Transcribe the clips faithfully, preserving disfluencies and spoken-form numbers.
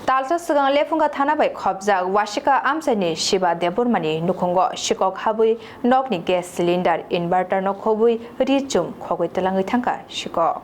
Talsa swkang Lephunga thana bai khopjak Wasika amchaini Shiba Debbarmani nukhungo sikok habwi nokni gas cylinder inverter no khobwi ri chum khogwi twlangwi thangkha sikok.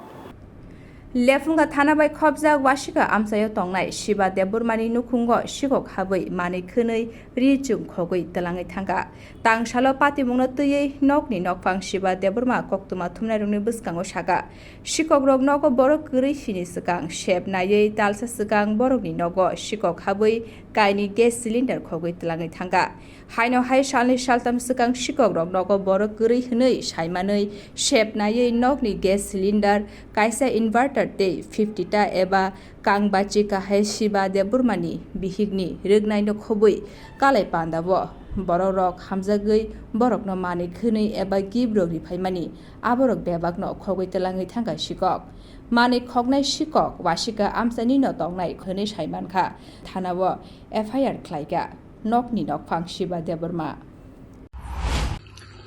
Lephunga thana bai khopjak Wasika amchaio tongnai Shiba Debbarmani nukhungo sikok habwi manwi khwnwi ri chum khogwi twlangwi thangkha. Tangsalo patimungno twiwi nokni nokphang Shiba Debbarma koktwma thumnairokni bwskango sakha, sikokrok nogo borok kwrwi sini swkang sep naiwi talsa swkang borokni nogo sikok habwi kainwi gas cylinder khogwi twlangwi thangkha. Haino hai salni saltam swkang sikokrok nogo borok kwrwi hwnwi saimanwi sep naiwi nokni gas cylinder, kaisa inverter tei fifty ta eba kangbachi kahai Shiba Debbarmani bihikni rwgnaino khobwi kalai pandao borokrok hamjagwi borokno manwi khwnwi eba gift rok riphaimani aborok bebakno khogwi twlangwi thangkha sikok. Manwi khoknai sikok Wasika amchainino tongnai hwnwi saimankha, thanao F I R khlaikha nokni nokphang Shiba Debbarma.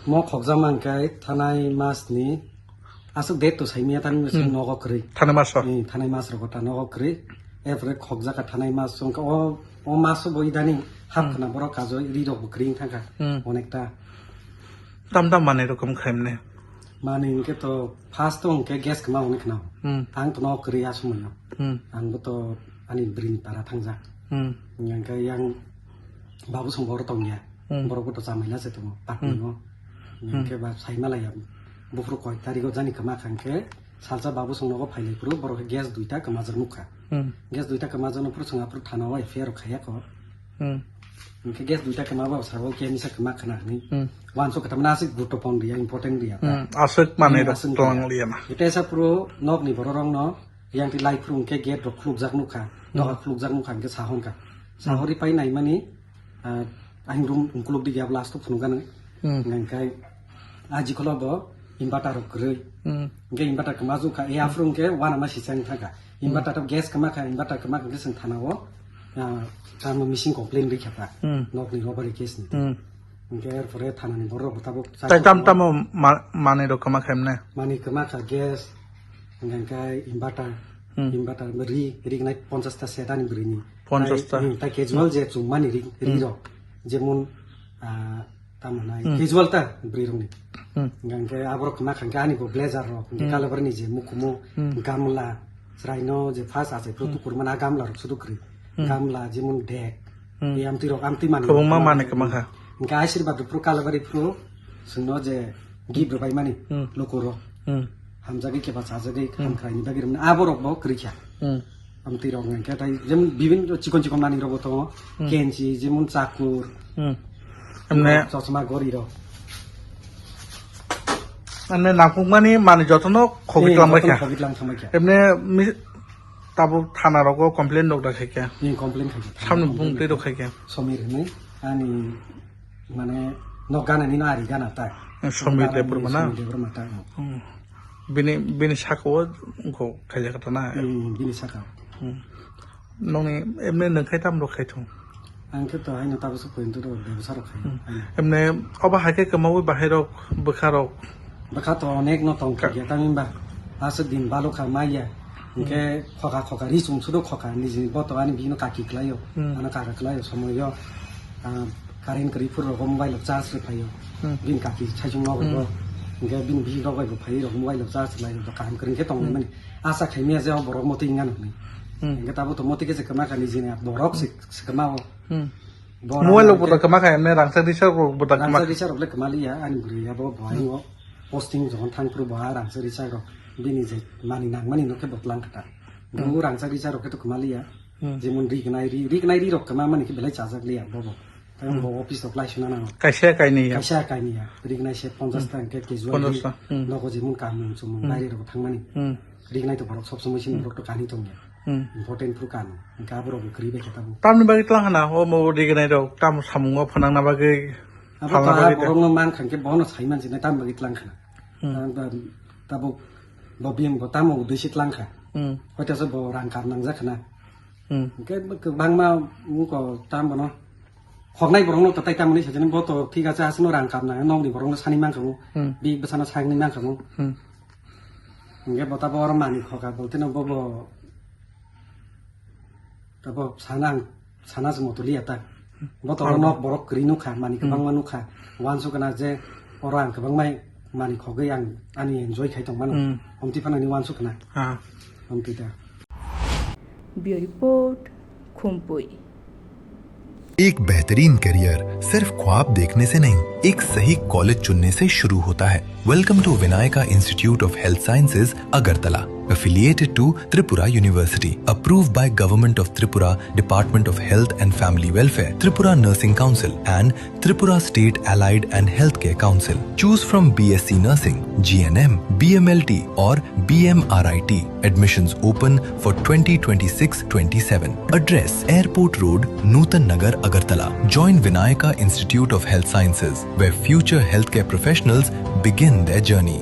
Mo khokjakma hwnkhe thanai masni aswk date to saimanya tani Hmm. nogo kwrwi. Thanai maso? Hmm, thanai mas rogo ta nogo kwrwi. Erpore khokjaka thanai mas wngkha o, o maso bo idani hap Hmm. khna borok kajo ri rok bo kwrwi wngkha Hmm. onekta. Tam tam manwi rokom khaimne? Manwi hwnkhe to first to hwnkhe gas kwma hwnwi khna. Hmm. Ang to nogo kwrwi a somoyo. Hmm. Ang bo to ani bwrwini para thangjak. Hmm. Hwnkhe yang babu song boro tongya. Hmm. Borok bo to chamaila se tongo, patni Hmm. o. Hmm. Hwnkhe ba sai malaya, buphuru koi tarigo jani kwma kha hwnkhe, salsa babu song nogo phailai phuru, borok khe gas duita kwmajak nukha. Hmm. Gas duita kwmajak no phuru chwng aphuru thana o F I R rok khaiya kho. Hmm. Hwnkhe gas duita kwma ba sabo khe misa kwma khna hwnwi. Hmm. Wansuk khe tamna aswk guruttopon riya, important riya ta. Hmm. Aswk manwi Hmm, rok aswk tong riya. Liya na. Ete sa phuru nokni borok rok no yang ti lai phuru hwnkhe gate rok khulukjak nukha. Hmm. Doga khulukjak nukha hwnkhe sahon kha. Hmm. Sahori pai naimani Ah, ahing room ungkuluk di ya last to phunukgani. Hmm. Hingkai aji kholo bo inverter rok kwrwi. Hmm. Hingke inverter kwma jukha, e aphuru hingke wana ma sichang thangkha. Hmm. Inverter to gas kwma kha, inverter kwma kha hingke chwng thana o, ah, tamo missing complaint rikha ta. Hmm. Nokni robbery case ni. Hmm. Hingke erpore thana ni borok bo tabuk Tai tam tamo ma-, manwi rok kwma kha himne? Manwi kwma kha gas, hingke inverter, Hmm. inverter ri, rignai ponchash ta set ani bwrwini. Ponchash ta. Tai, hmm, tai casual je chumani ri, ri Hmm. rok. Jemon, ah, tamo nai, Hmm. casual ta bwrwi rokni. Hmm. Hingke aborok khna khangke ani bo blazer rok, hingke Hmm. Kalabarni je mukumu, Hmm. gamla, chwraino je first achai phuru Hmm. tukur mana gamla rok sudu kwrwi. Hmm. Gamla, jemon dek, Hmm. e amtwi rok, amtwi manwi Kwbangma rok manwi kwma kha. Hingke Ashirbad rok phuru Kalabari phuru chwngno je gift rwbaimani Hmm. lukurok. Hmm. Hamjagwi keba chajagwi Hmm. hamkraini bagwi rwmani aborok bo kwrwi kha. Hmm. Amtwi rok hwnkhe tai jemon bibin chikon chikon manwi rok bo tongo. Hmm. Kenchi, jemon chakur, Hmm. Emne chosma gori rok. Emne nangkukmani manwi jotono khogwi Eh, tlang bai jotono kha. Khogwi tlang thang bai kha. Emne mi-, tabuk thana rogo complain rok da khai kha. Ni complain khai kha. Samno bung twi rok khai kha. Somir hwnwi ani mane nok gana ni no ari gana ta. Somir Debbarma na? Somir Debbarma ta. Hmm. Bini, bini saka o wngkho khaijak ta na? Hmm, bini saka. Hmm. Nokni emne nung khai tam rok khai thung? Ang khe to haino tabuk se pointo rok bebsa rok khai. Hmm. Haino. Emne obo hai khe kwmaui bahai rok, bwkha rok? Bwkha to onek no tong Ka- khe tamni ba. Aswk din balu kha maya. Hingke Hmm. khoka khoka ri chum sudo khoka niji bo to ani bino kaki khlaio. Hmm. Ano kaka khlaio somoyo. Ah, current kwrwi phuru rogo mobile rok charge rwi phaio. Hmm. Bini kaki saichung nogo Hmm. bo. Hingke bini bihik rok bai bo phai rok mobile rok charge khlai rok kaham kwrwng khe tong Hmm. mani. Asa khaimya je o borok motwi wngya nokni. Hmm. Hingke tabuk to motwi khe se kwma kha niji ni borok se, se kwma o. Hmm. Bo Mobile rang rok bo hingke da kwma kha emne rangchak risa rok bo da kwma rangchak kha. Risa rok le kwma liya ani bwrwi abo bo Hmm. ayo posting jon thang phuru bo rangchak risa rok bini je mani nang mani no khe bo tlang kha ta. Hmm. Bo rangchak risa rok khe to kwma liya. Hmm. Jemon ri gnai ri, ri gnai ri rok kwma mani khe belai chajak liya bo bo. Tei Hmm. bo office rok lai suna nango. Kaisa kainwi ya? Kaisa kainwi ya. Rignai se ponchash Hmm. ta hingke casual Ponchash ta. Hmm. Nogo jemon kamung chumung Hmm. baire rok thangmani. Hmm. Rignai to borok sob somoi sini Hmm. borok to kani tongya. Hmm. Important phuru kano. Hingke aborok bo kwrwi bai khe tabuk. Tamni bagwi tlang hana, o mo rignai rok, tamo samungo phanangna bagwi Abo phalna to bagwi a de. Borok no man khan khe bono sai man sinai tam bagwi tlang khana. Hmm. Tang ta tabuk bo biyang bo tamo udui si tlang kha. Hmm. Hoita se bo rang kar nang jak khana. Hmm. Hingke kwbangma wngko tam bono. Khoknai borokno to tai tamoni sajani bo to thik ache aswkno rang kapna nokni borokno sani mankha mo. Hmm. Bik bwsano sakni mankha mo. Hmm. Hingke bo tabo oro manwi khoka bolteno bo bo Abo sana ang sana se motoliya ta. Bo to nok borok kwrwi nukha, mani kwbangma nukha. Wansukna je oro ang kwbangma mani khogwi ang ani enjoy khai tongmano. Omtwi phano ni wansukna. Omtwi ta. Bureau Report, Khumpui. एक बेहतरीन करियर सिर्फ ख्वाब देखने से नहीं, एक सही कॉलेज चुनने से शुरू होता है। Welcome to Vinayaka Institute of Health Sciences, Agartala, affiliated to Tripura University, approved by Government of Tripura, Department of Health and Family Welfare, Tripura Nursing Council, and Tripura State Allied and Healthcare Council. Choose from B S C Nursing, G N M, B M L T, or B M R I T. Admissions open for twenty twenty-six twenty-seven. Address: Airport Road, Nutan Nagar, Agartala. Join Vinayaka Institute of Health Sciences, where future healthcare professionals begin their journey.